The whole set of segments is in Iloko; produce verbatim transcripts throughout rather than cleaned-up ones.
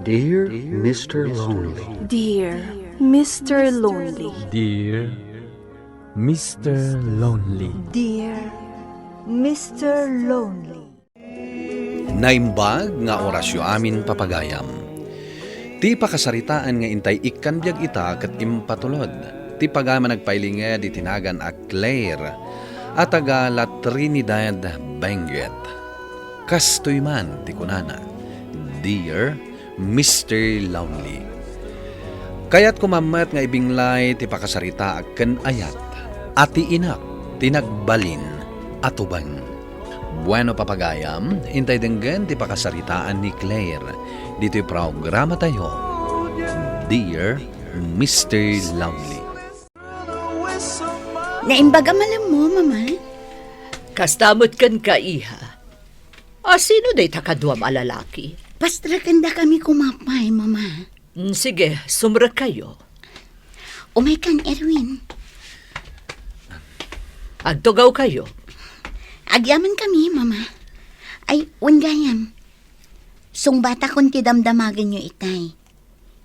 Dear Mister Lonely. Dear Mister Lonely. Dear Mister Lonely. Dear Mister Lonely. Naimbag nga orasyo amin, papagayam. Ti pakasaritaan nga intay ikkan biag ita ket impatulod ti pagayam a nagpailinged iti nagan a Claire a taga La Trinidad, Benguet. Kastoy man ti kunana, "Dear Mister Lonely, kayatko man met nga ibinglay ti pakasaritaak ken ayat a ti inak ti nagbalin a tubeng." Bueno, papagayam, intay denggen ti pakasaritaan ni Claire ditoy programatayo, Dear Mister Lonely. Naimbag a malemmo, Mama. Kasta met kenka, iha. A, sino dayta kaduam a lalaki? Pastreken da kami kumapay, Mama. Mm, sige, sumrekkayo. Umaykan, Erwin. Agtugawkayo. Agyaman kami, Mama. Ay, wen gayam. Sungbatakon ti damdamagenyo itay.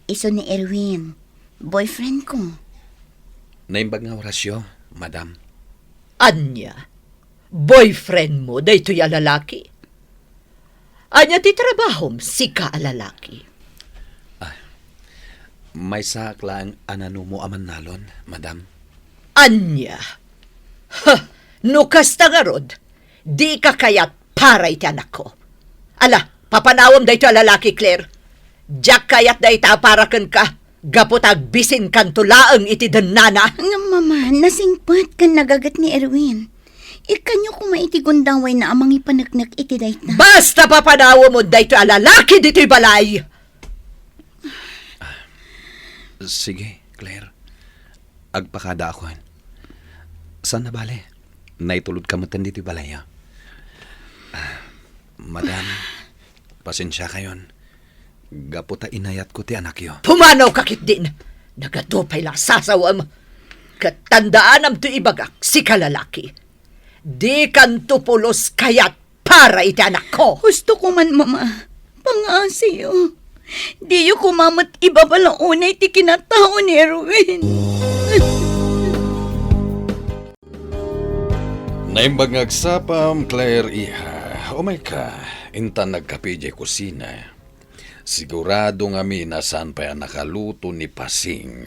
Isu ni Erwin, boyfriend ko. Naimbag nga orasyo, madam. Ania? Boyfriend mo daytoy a lalaki? Ania ti trabahom, sika a lalaki? Ah, maysaak laeng a nanumo a mannalon, madam. Ania? Ha! No kasta ngarud, dika kayat para iti anakko. Ala, papanawem daytoy a lalaki, Claire. Diak kayat dayta a para kenka, gapu ta agbisinkanto laeng iti dennana. Ngem, Mama, nasingpet ken nagaget ni Erwin. Ikkanyo koma iti gundawayna a mangipaneknek iti dayta. Basta papanawem daytoy a lalaki ditoy balay! Sige, Claire. Agpakadaakon. Saan a bale, naitulodka metten ditoy balayyo. Ah, madam, pasensiakayon. Gapu ta inayatko ti anakyo. Pumanawka ketdin! Nagadu pay la a sasawem! Ket tandaanam ti ibagak, sika lalaki. Dikanto pulos kayat para iti anakko. Hustoko man, Mama. Pangngaasim. Diyo koma met ibabalaw unay ti kinatao ni Erwin. Naimbag nga agsapam, Claire, iha. Umayka, intan agkape idiay kusina. Sigurado ngamin a saan pay a nakaluto ni Pasing.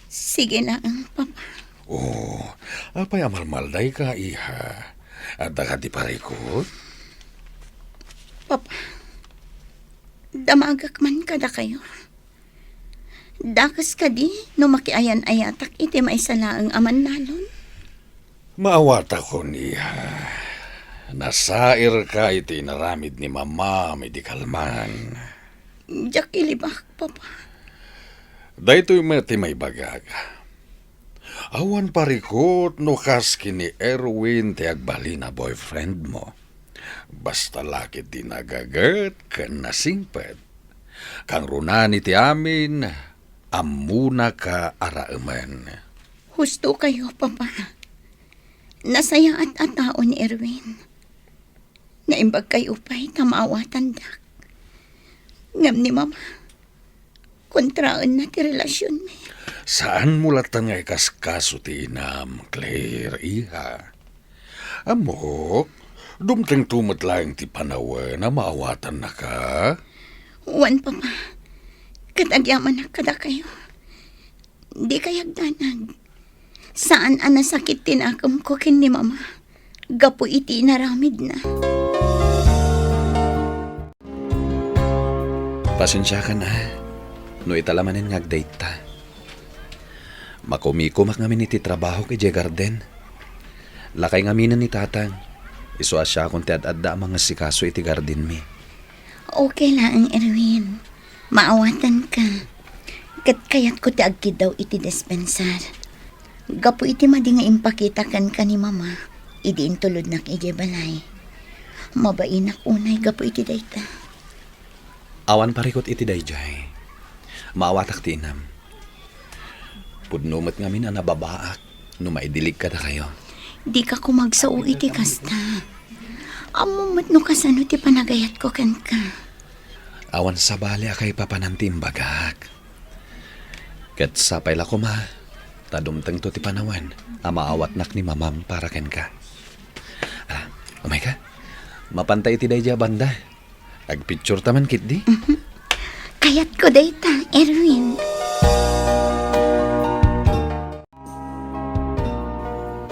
Sige laeng, Papa. Oh, apay a malmaldayka, iha? Adda kadi parikut? Papa, damagak man kadakayo. Dakes kadi no makiayan-ayatak iti maysa laeng a mannalon? Maawatakon, iha. Nasairka iti inaramid ni Mamam idi kalman. Diak ilibak, Papa. Daytoy met ti maibagak. Awan parikut no kas ken ni Erwin ti agbalin a boyfriend mo. Basta la ketdi nagaget ken nasingpet. Kangrunaan iti amin, ammonaka a raemen. Husto kayo, Papa. Nasayaat a tao ni Erwin. Naimbag kayo pay ta maawatandak. Ngem ni Mama, kontraenna ti relasionmi. Saanmo latta nga ikaskaso ti inam, Claire, iha. Ammok, dumtengto met laeng ti panawen a maawatannaka. Wen, Papa. Ket agyamanak kadakayo. Dikay agdanag. Saan a nasakit ti nakemko ken ni Mama gapu iti inaramidna. Pasensiakan a, no ita la manen nga agdayta. Makumikumak ngamin iti trabahok idiay garden. Lakay ngaminen ni Tatang. Isu a siakon ti ad-adda a mangasikaso iti gardenmi. Okay laeng, Erwin. Maawatanka. Ket kayatko ti agkiddaw iti dispensar. Gapu iti madi nga impakita kenka ni Mama idi intulodnak idiay balay. Mabainak unay gapu iti dayta. Awan parikut iti daydiay. Maawatak ti inam. Pudno met ngamin a nababaak no maidilig kadakayo. Dika koma agsao iti kasta. Ammom met no kasano ti panagayatko kenka. Awan sabali a kaipapanan ti imbagak. Ket sapay la koma ta dumtengto ti panawen a maawatnak ni Mamam para kenka. Ala, umayka. Mapanta iti daydiay a banda. Agpictureta man ketdi. Kayatko dayta, Erwin.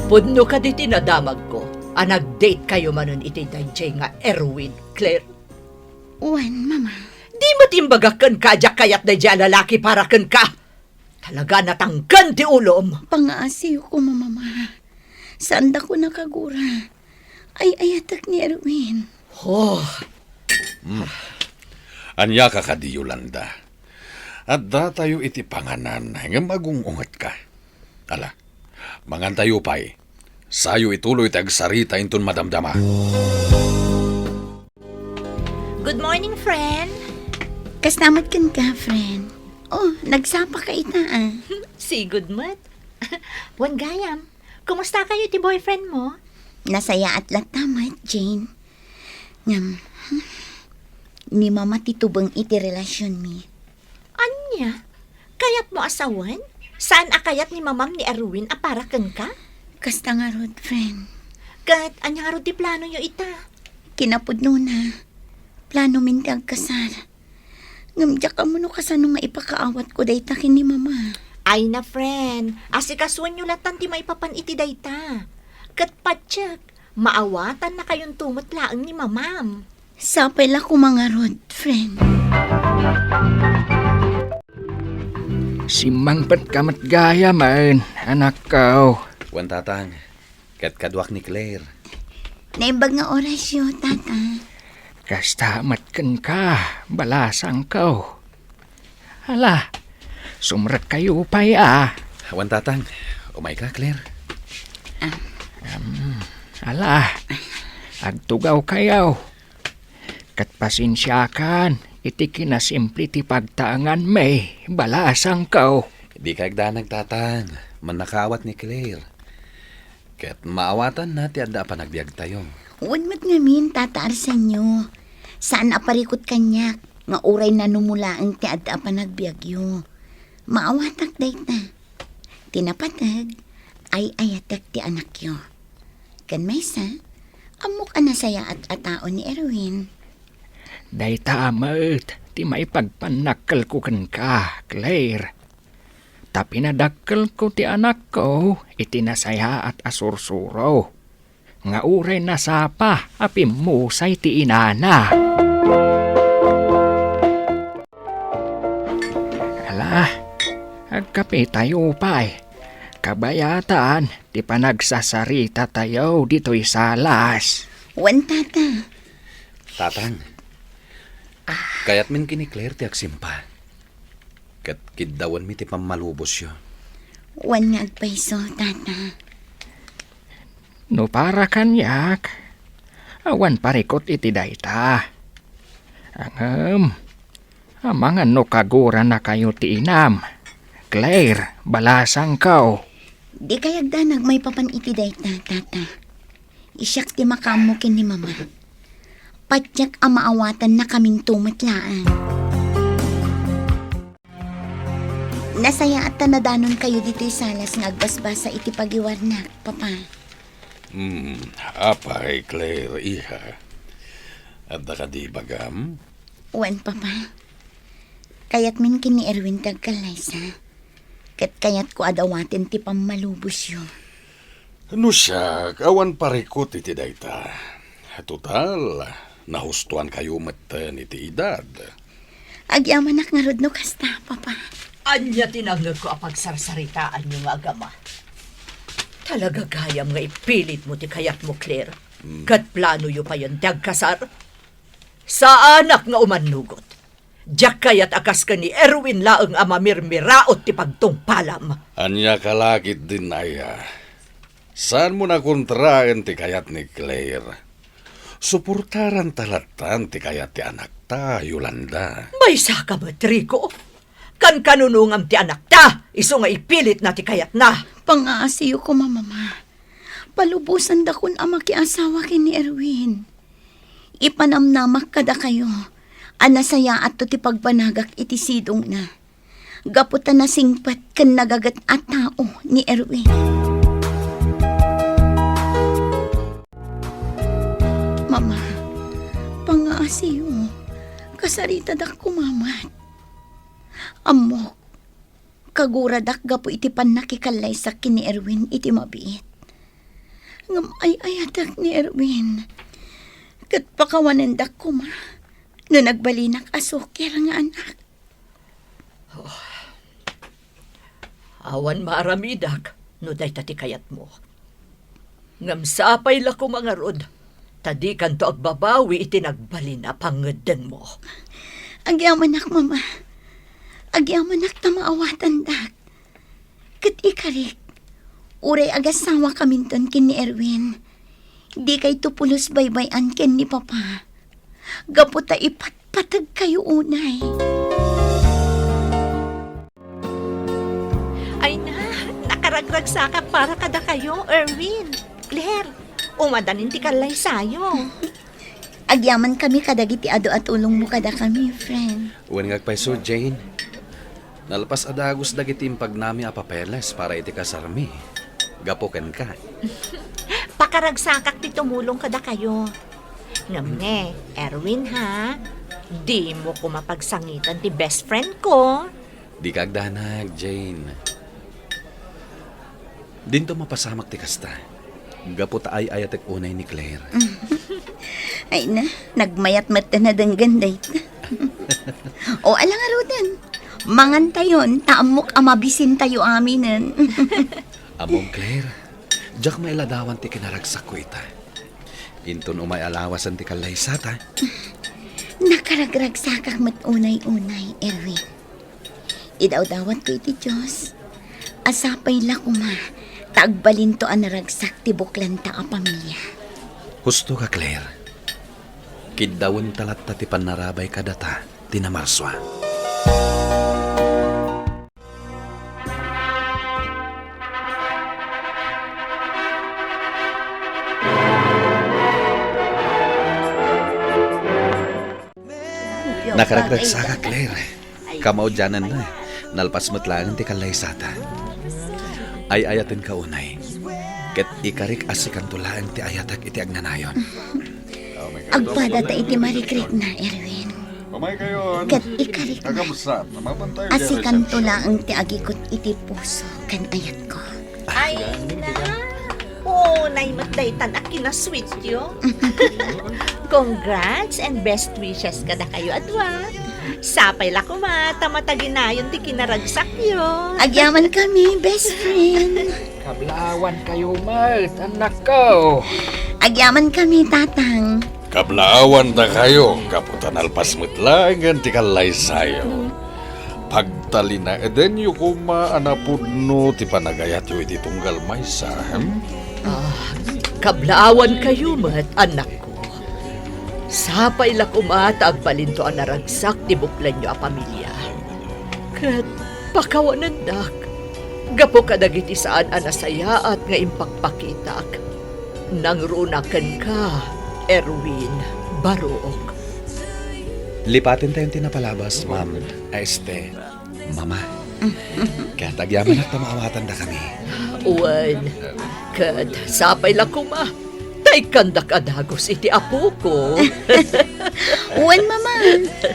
Pudno kadi ti nadamagko a nag-date kayo manen iti daydiay nga Erwin, Claire? Wen, Mama. Di met imbagak kenka a diak kayat daydiay a lalaki para kenka. Talaga natangken ti ulom. Pangaasiyo koma, Mama. Saandakon a kagura. Ay-ayatek ni Erwin. Oh. Hmm. Ania ka kadi, Yolanda? Addatayo iti panganan, ngem agung-ungetka. Ala, mangantayo pay. Sayo ituloy ti agsarita inton madamdama. Good morning, friend. Kasta met kenka, friend. Oh, nagsapa ka ita, ah. Sigud met. Wen gayam, kumusta kayo iti boyfriend mo? Nasayaat latta met, Jane. Ngem, hmm, ni Mama ti tubeng iti relasionmi. Ania? Kayatmo a sawen? Saan a kayat ni Mamam ni Erwin a para kenka? Kasta ngarud, friend. Ket ania ngarud ti planoyo ita? Kinapudnona, planomin ti agkasar. Ngem diak ammo no kasano nga ipakaawatko dayta ken ni Mama. Ay na, friend, asikasuenyo latan ti maipapan iti dayta. Ket patiek, maawatannakayonto met laeng ni Mamam. Sapay la koma ngarud, friend. Simmangpetka met gayamen, anakko. Wen, Tatang. Ket kaduak ni Claire. Naimbag nga orasyo, Tata. Kasta met kenka, balasangko. Ala, sumrekkayo pay a. Wen, Tatang. Umayka, Claire. Ah. Em, ala, agtugawkayo. Ket pasensiakan iti kinasimple ti pagtaenganmi, balasangko. Dika agdanag, Tatang. Mannakaawat ni Claire. Ket maawatanna ti adda a panagbiagtayo. Wen met ngamin, Tata Arsenio. Saan a parikut kaniak nga uray nanumolaeng ti adda a panagbiagyo. Maawatak dayta. Ti napateg, ay-ayatek ti anakyo. Ken maysa, ammok a nasayaat a tao ni Erwin. Dayta met ti maipagpannakkelko kenka, Claire. Ta pinadakkelko ti anakko iti nasayaat a sursuro nga uray nasapa a pimmusay ti inana. Ala, agkapitayo pay. Kabayatan ti panagsasarita tayo ditoy salas. Wen, Tata. Tatang, kayatmin ken ni Claire ti agsimpa. Ket kiddawenmi ti pammalubosyo. Wen nga agpayso, Tata. No para kaniak, awan parikut iti dayta. Ngem, amangan no kaguranakayo ti inam. Claire, balasangko. Dikay agdanag maipapan iti dayta, Tata. Siak ti makaammo ken ni Mama. Patiek a maawatannakaminto met laeng. Nasayaat ta nadanonkayo ditoy salas nga agbasbasa iti pagiwarnak, Papa. Hmm, apay, Claire, iha. Adda kadi ibagam? Wen, Papa. Kayatmin ken ni Erwin ti agkallaysa. Ket kayatko a dawaten ti pammalubosyo. No siak, awan parikut iti dayta. Total, nahustoankayo metten iti edad. Agyamanak ngarud no kasta, Papa. Ania ti nangngegko a pagsarsaritaanyo nga agama? Talaga gayam nga ipilitmo ti kayatmo, Claire? Hmm. Ket planoyo payen ti agkasar? Saanak nga umannugot. Diak kayat a kas ken ni Erwin laeng a mamirmiraot ti pagtungpalam. Ania ka la ketdin, aya? Saanmo nakontraen ti kayat ni Claire. Suportaranta lattan ti kayat ti anakta, Yolanda. Maysa ka met, Rico. Kankanunongam ti anakta, isu nga ipilitna ti kayatna. Pangaasiyo koma, Mama. Palubosandakon a makiasawa ken ni Erwin. Ipanamnamak kadakayo a nasayaatto ti pagbanagak iti sidongna gapu ta nasingpet ken nagaget a tao ni Erwin. Mama, pangaasiyo, kasaritadak koma met. Ammok, kaguradak gapu iti pannakikallaysak ken ni Erwin iti mabiit. Ngem ay-ayatek ni Erwin, ket pakawanendak koma no nagbalinak a sukir nga anak. Oh. Awan maaramidak no dayta ti kayatmo. Ngem sapay la koma ngarud, ta dikanto agbabawi iti nagbalin a pangngeddengmo. Agyamanak, Mama. Agyamanak ta maawatandak. Ket ikarik, uray agasawa kaminton ken ni Erwin, dikayto pulos baybay-an ken ni Papa. Gapu ta ipatpategkayo unay. Ay na, nakaragragsakak para kadakayo, Erwin. Claire, umadanin ti kallaysayo. Agyamankami kadagiti adu a tulongmo kadakami, friend. Wen nga agpayso, Jane. Nalpas a dagus dagiti impagnami a papeles para iti kasarmi. Gapu kenka. Pakaragsakak ti tumulong kadakayo. Ngem ne, Erwin, ha? Dimo koma pagsangitan ti best friend ko. Dika agdanag, Jane. Dinto mapasamak ti kasta. Gapu ta ay-ayatek unay ni Claire. Ay na, nagmayat met ta nadenggen dayta. O, ala ngaruden. Mangantayon, ta ammok a mabisintayo aminen. Ammom, Claire, diak mailadawan ti kinaragsakko ita. Inton umay a lawasen ti kallaysata. Nakaragragsakak met unay-unay, Erwin. Idawdawatko iti Dios a sapay la koma ta agbalinto a naragsak ti buklanta a pamilia. Husto ka, Claire. Kiddawenta latta ti pannarabay kadata ti namarsua. Nakaragragsakak, Claire. Kamaudiananna, nalpas met laeng ti kallaysata. Ay-ayatenka unay, ket ikarik a sikanto laeng ti ayatek iti agnanayon. Agpadata iti marikrikna, Erwin. Ket ikarik met a sikanto laeng ti agikut iti puso ken ayatko. Ay na! Unay met daytan a kinasweetyo. Congrats and best wishes kadakayo a dua. Sapay la koma ta mataginayon ti kinaragsakyo. Agyamankami, best friend. Kablaawankayo met, annakko. Agyamankami, tatang. Kablaawandakayo, gapu ta nalpas met laengen ti kallaysayo. Pagtalinaedenyo koma a napudno ti panagayatyo iti tunggal maysa, hmm? Ah, kablaawankayo met, annakko. Sapay la koma ta agbalinto a naragsak ti buklanyo a pamilia. Ket pakawanendak gapu kadagiti saan a nasayaat nga impakpakitak. Nangruna kenka, Erwin Baruok. Lipatentayon ti napalabas, Ma'am, a este, Mama. Ket agyamanak ta maawatandakami. Wen, ket sapay la koma ta ikkandak a dagus iti apoko. Wen, Mama,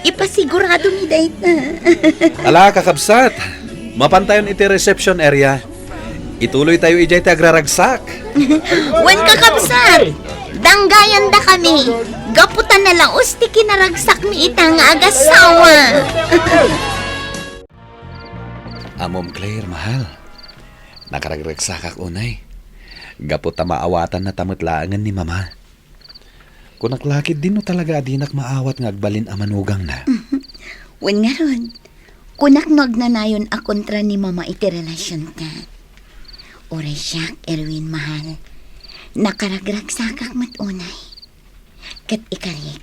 ipasiguradomi dayta. Ala, kakabsat, mapantayon iti reception area. Ituloytayo idiay ti agraragsak. Wen, kakabsat, danggayandakami gapu ta nalaus ti kinaragsakmi ita nga agasawa. Ammom, Claire, mahal, nakaragragsakak unay gapu ta maawatannata met laengen ni Mama. Kunak la ketdin no talaga a dinak maawat nga agbalin a manugangna. Wen ngarud, kunak no agnanayon a kontra ni Mama iti relasionta. Uray siak, Erwin, mahal, nakaragragsakak met unay. Ket ikarik,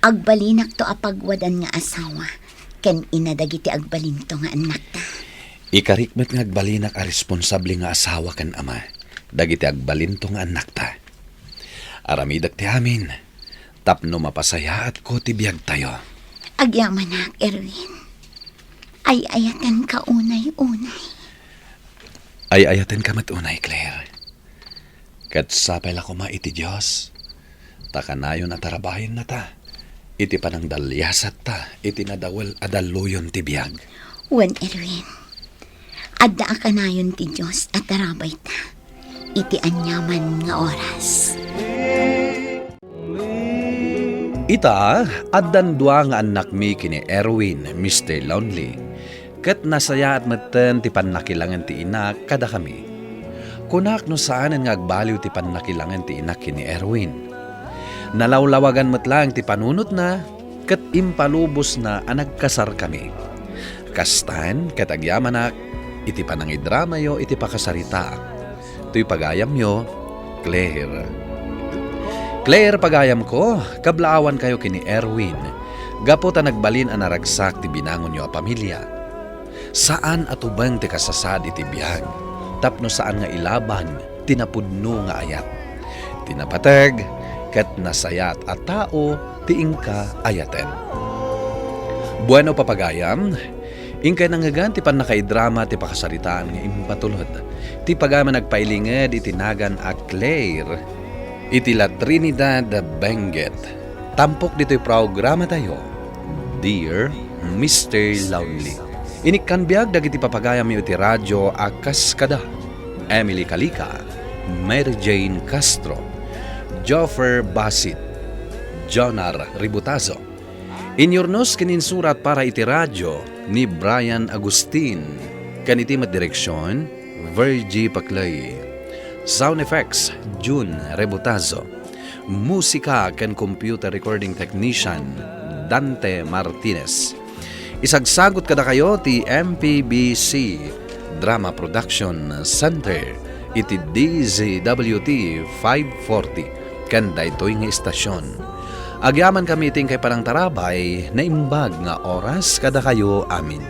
agbalinakto a pagwadan nga asawa ken ina dagiti agbalinto nga annakta. Ikarik met nga agbalinak a responsable nga asawa ken ama dagiti agbalinto nga annakta. Aramidek ti amin tapno mapasayaatko ti biagtayo. Agyamanak, Erwin. Ay-ayatenka unay-unay. Ay-ayatenka met unay, Claire. Ket sapay la koma iti Dios, ta kanayon a tarabahennata iti panangdaliasatta iti nadawel a dalluyon ti biag. Wen, Erwin, adda a kanayon ti Dios a tarabayta iti aniaman nga oras. Ita, addan dua nga annakmi ken ni Erwin, Mister Lonely, ket nasayaat metten ti pannakilangen ti inak kadakami. Kunak no saanen nga agbaliw ti pannakilangen ti inak ken ni Erwin. Nalawlawagan met laeng ti panunotna ket impalubosna a nagkasarkami. Kastan ket agyamanak iti panangidramayo iti pakasaritaak. Toy pagayamyo, Claire. Claire, pagayamko, kablaawankayo ken ni Erwin, gapu ta nagbalin a naragsak ti binangonyo a pamilia. Saan a tubeng ti kasasaad iti biag, tapno saan nga ilaban ti napudno nga ayat. Ti napateg ket nasayaat a tao ti inka ayaten. Bueno, papagayam, inkay nangngegan ti pannakaidrama ti pakasaritaan nga impatulod ti pagayam a nagpailinged iti nagan a Claire iti La Trinidad, Benguet. Tampok ditoy programatayo, Dear Mister Lonely. Inikkan biag dagiti papagayamyo iti radyo a kas kada Emily Calica, Mary Jane Castro, Joffer Basit, Jonar Ributazo. Inyurnos ken insurat para iti radyo ni Brian Agustin, ken iti met direksyon, Virgie Paclay. Sound effects, June Rebotazo. Musika ken computer recording technician, Dante Martinez. Isagsagot kadakayo ti M P B C Drama Production Center iti D Z W T five forty ken daytoy nga istasyon. Agyamankami iti inkay panangtarabay, naimbag nga oras kadakayo amin.